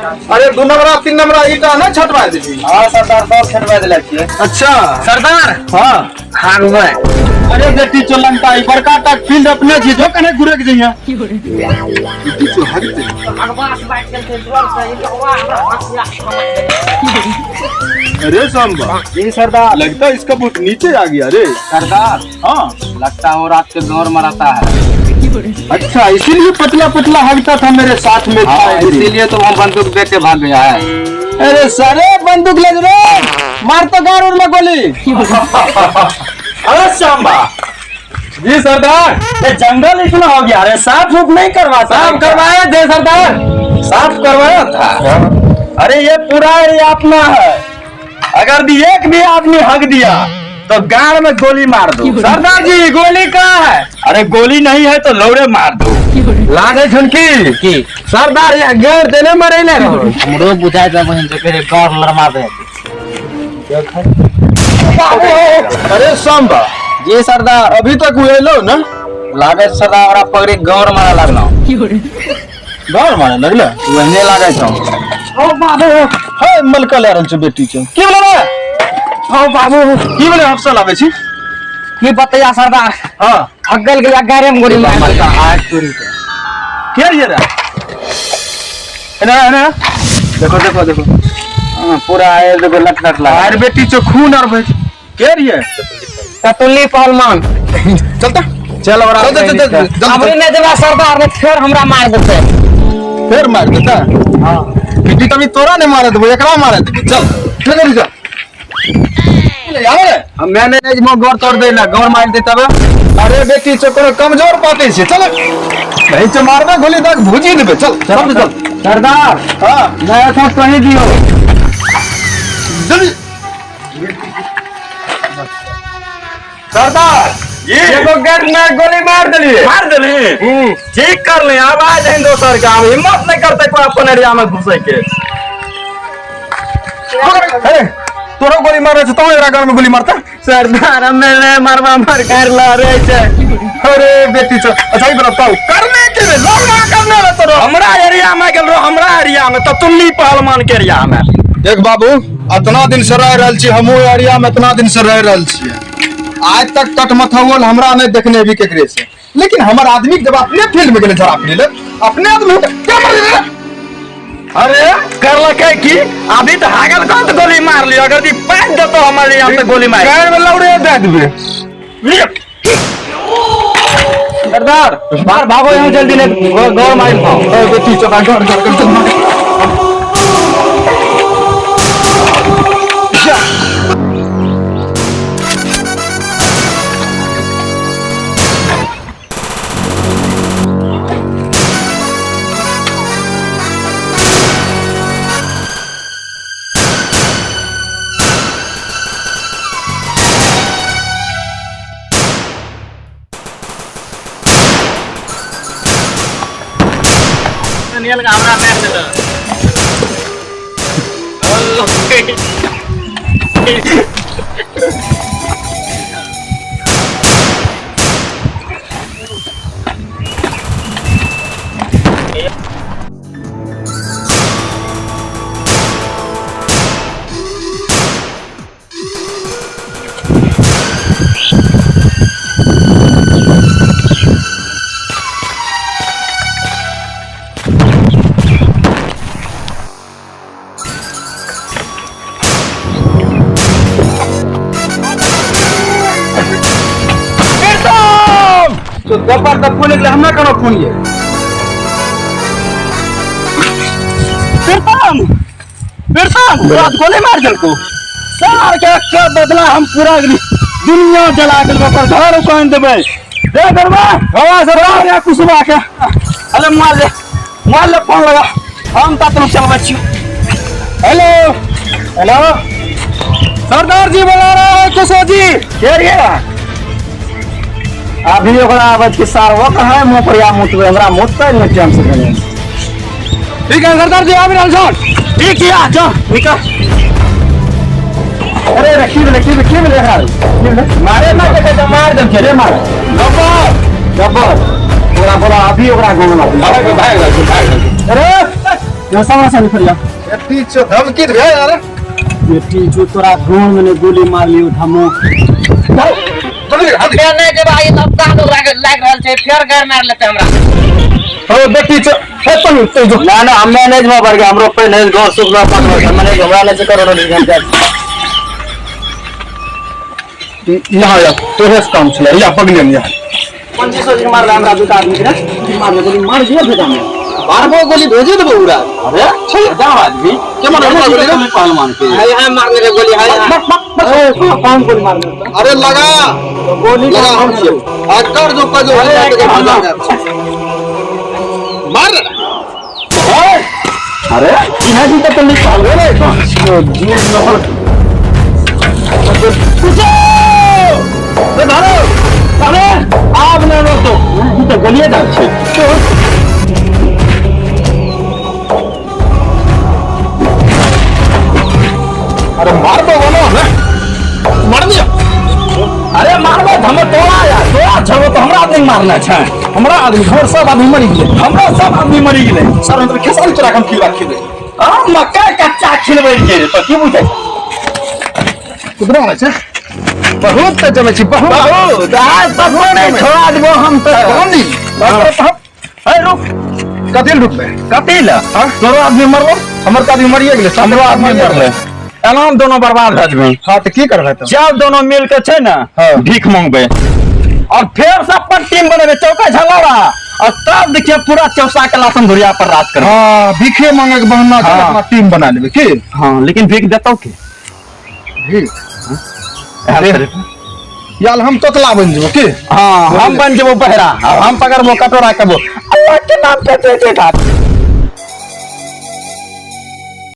अरे 2 नंबरा 3 नंबरा ईटा नहीं छटवा देली? हां सरदार, सब छटवा देले छियै। अच्छा सरदार। हां हागबै। अरे बेटी चलंता ई बड़का टा फील्ड अपने छी, जो कने घुरे के जइया। बेटी चो हगते। अरे सांबा। जी सरदार। लगता है इसका बहुत नीचे आ गया रे। सरदार। हाँ। लगता है वो रात के गौर मराता है। अच्छा, इसीलिए पतला पतला हगता था मेरे साथ में। हाँ, इसीलिए तो वो बंदूक दे के भाग गया है। अरे सारे बंदूक ले रे, मार तो गार उड़ में गोली। अरे सांबा। जी सरदार। ये जंगल इतना हो गया रे, साफ उफ नहीं करवाता? साफ करवाए थे सरदार। साफ करवाया था? अरे ये पूरा एरिया अपना है, अगर भी एक भी आदमी हक दिया तो गाड़ में गोली मार दो। सरदार जी गोली कहाँ है? अरे गोली नहीं है तो लौड़े मार दो। लागे छन की? की? सरदार यहाँ गाड़ देने मरे ले रहो। हमरो बुझाय दे बहन जे करे गाड़ लड़मा दे। अरे सांबा। जी सरदार। अभी तक वो एलो ना? लागे सरदार ओकरा पकड़ी गौर मारे लागलो। गौर मारे लगलो? वहने लागे छौ। ओ बाबू, हे मलका ले रहल छौ बेटी छौ। की बोले रे? ओ बाबू, की बोले हफसल आबै छी? की बतैया सरदार? हां। हगल गेला गारे में गोली मार मलका आज चोरी के। के रे रे? एना एना देखो देखो देखो। हां, पूरा आए देखो लट लट लगा। अरे बेटी छौ खून आर भई। के रे? कतुल्ली पहलवान। चलता। चल ओकरा चल, चल, चल, चल, चल। हमरे नहीं देबा सरदार, नहीं फिर हमरा मार देतै। फिर मार देतै? हां। बेटी तभी तोरा नहीं मारे देबो, एकरा मारे देबो। चल, चल जल्दी चल। ले आवे रे। हम मैं नहीं मो गौर तोड़ देला, गौर मार दे तब। अरे बेटी चो कोनो कमजोर पाते छे, चल। नहीं तो मारबे गोली तक भुजी देबे। चल, चल, चल। सरदार। हां। मैं तो कहि दियो। जल्दी। सरदार, एगो गेट में गोली मार देलिए। मार देली? ठीक कर ले, अब आ जाए दोसर काम, हिम्मत नहीं करते कोई अपन एरिया में घुसे के। अरे तोरो गोली मारे छौ, तो एकरा घर में गोली मारता? सरदार, हमें नहीं मारवा मार कर ला रे छे। अरे बेटी छौ, अच्छा ई बताओ, करने के रे, लौड़ा करने रे तोरो। हमरा एरिया में गेल रहो, हमरा एरिया में तो तुल्ली पहलवान के एरिया में। देख बाबू, इतना दिन से रह रहल छी, हमहू एरिया में इतना दिन से रह रहल छी, आज तक कटमथौल हमरा नहीं देखने भी केकरे से, लेकिन हमर आदमी जब अपने फील्ड में गेले झड़ा फिरे ले, अपने आदमी के क्या मर गेले? अरे करलकै की, अभी तो हागल कौन तो गोली मार लियो, अगर दी पैक देतो हमर एरिया में तो गोली मार। गाड़ में लौड़े दे देबे। सरदार, बाहर भागो यहाँ जल्दी, नहीं गौर मार खाओ। ए बेटी चोखा गौर गौर गौर। हमरा मार देलक। तो गब्बर तब फोन निकले, हमरा कोनो फोन ये। प्रीतम, प्रीतम, रात गोली मार देलको। सार के के बदला हम पूरा दुनिया जला के ओकर घर उकान देबै। दे गरबा, हवा से बाहर या कुसुमा के। अरे मार ले, मार ले फोन लगा, हम ता तुम चलबै छी। हेलो हेलो, सरदार जी बोला रहा है कुशो जी। के रे? अभी ओकरा आबै छी सार, वो कहाँ मुँह पर या मुतबै, हमरा मुततै नहि टाइम से कने। ठीक है सरदार जी, आबि रहल छौ। ठीक है, जा निकल। अरे रे, की भेलै, की भेलै, की भेलै एकरा? की भेलै? मारे ना देखे तो मार देब रे, मार। गब्बर, गब्बर। ओकरा बोला, अभी ओकरा गाँव में। भाग, भाग, भाग, भाग। अरे, यहाँ सामने सामने फरिया बेटी चो धमकी दे यार। बेटी जो तोरा ढोल में ने गोली मार लियो धमो। जल्दी फेर नहीं जेबै, ई सब कान लागि रहल छै, फेर गारि मारि लेतै हमरा। ओ बेटी चो हे तू तू जो ना ना हम्मे नहीं जमा बढ़ गया, हमरो पे नहीं घर सुख ना पास हम्मे नहीं हमरा नहीं करोड़ो नहीं हम जाए। यहाँ या तोरे से काम छले या पगले में या। 2500 जी मारला हमरा दूटा आदमी के रे, मारले गोली मार दिया भेजा में। 12 गोली भेजे देबो उड़ा। अरे जाओ आदमी के मारल गोली रे? पहलवान के। हाय हाय मारने रे गोली, हाय हाय। ए कौन गोली मारले? अरे लगा गोली लगा हम छियो। आ कर जो कर जो मार। अरे इहा जी तो निकाल रे ए धरो अरे आब ने रोतो ई तो गोलिए दाग छै। अरे मार दो बोलो ना मार दिया। अरे मारबो हम तोरा यार, तोरा छबो तो हमरा आदमी मारना छै। हमरा आदमी घर सब आदमी मरि गेलै। हमरा सब आदमी मरि गेलै। सर हम तो खेसारी चोरा के हम खिलवा खिले। आ मकई कच्चा खिलबै गेलै तो की बुझै? कुदरा होय छै बहुत त जमै छै बहुत। बहुत आज तक नहीं छोड़ा देबो हम तो। कौन नी? ए रुक। कथी रुकबै? कथी ल? हाँ? तोरो आदमी मरलो? हमर त आदमी मरिए गेलै। हमरो आदमी मरलै। एना हम दोनों बर्बाद भए जेबै। हाँ त की करबै त? जब दोनों मिल के छै ना हाँ। भीख मांगबै और फिर से अपन टीम बनेबै चौका झलौरा और तब देखिए पूरा चौसा के लासन धुरिया पर राज करबै। हाँ भीखे मांगे के बहाना से हाँ। अपना टीम बना लेबै की? हाँ लेकिन भीख देतौ के? भीख अरे यार हम तोतला बन जेबो की? हाँ हम बन जेबो बहरा और हम पकड़बो कटोरा के अल्लाह के नाम पे दे दे।